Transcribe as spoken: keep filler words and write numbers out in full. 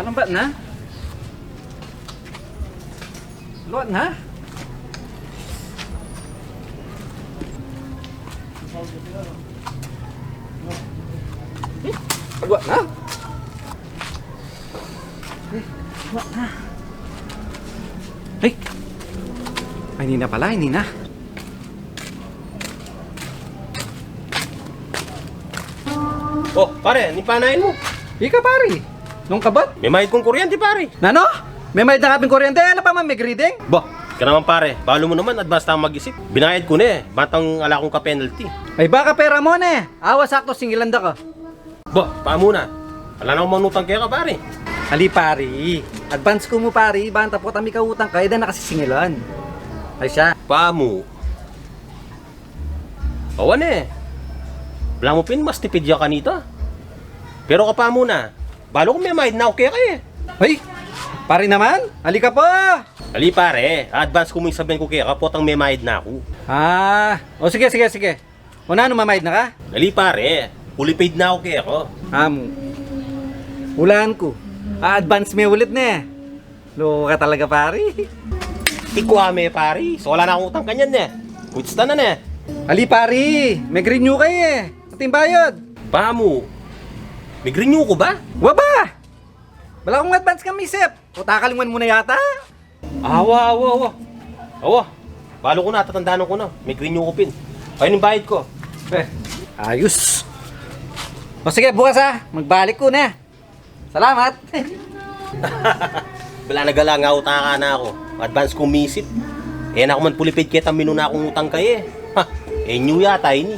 Ampat na? Luat na? Luat na? Ay, ay, nina pala, ay, nina. Oh, pare, ni panain mu? Ika, pare. Nung kabat? Memayad kung kuryente, pare. Nanu? Memayad na ka pin kuryente? Ala pa man, megriding? Bah, ka naman, pare. Balu mu naman, advance tang mag-isip. Binayad ku ne, bantang ala kung ka-penalty. Ay, baka pera mu ne. Awa, sakto, singilan da ka. Bah, pamu na. Ala na kung manutang keka, pare. Ali, pare. Advance ku mu, pare. Banta potang mikautang ka, e da na kasi singilan. Ay, siya. Pamu. Awa ne. Balamu pin mas tipid ya kanita. Pero ka pamu na. Balu ku memayad na ku keka e. Ay, pare naman. Ali ka pa. Ali, pare. Advance ku mu ing sabian ku keka potang memayad na ku. Ah, o sige, sige, sige. O nanu, mamayad na ka? Ali, pare. Fully paid na ku keka. Amu. Ulan ku. A-advance me ulit ne. Loko ka talaga, pare. Tikwa me, pare. Sola na kung utang kanyan ne. Kuts ta na ne. Ali, pare. Meg-renew ka e. Atin bayad. Pamu. Meg-renew ku ba? Wa ba? Bala kung advance kang misip. O, takalingwan mu na yata. Awa, awa, awa. Awa. Balu ku na, tatandanan ku na. Meg-renew ku pin. Ayun ing bayad ku. E, ayus. O sige, bukas a. Magbalik ku ne. Salamat. Bala na gala nga utang na ku. Advance kung misip. E na ku man fully paid ketang minuna kung utang kaya e. Ha, e new yata ini.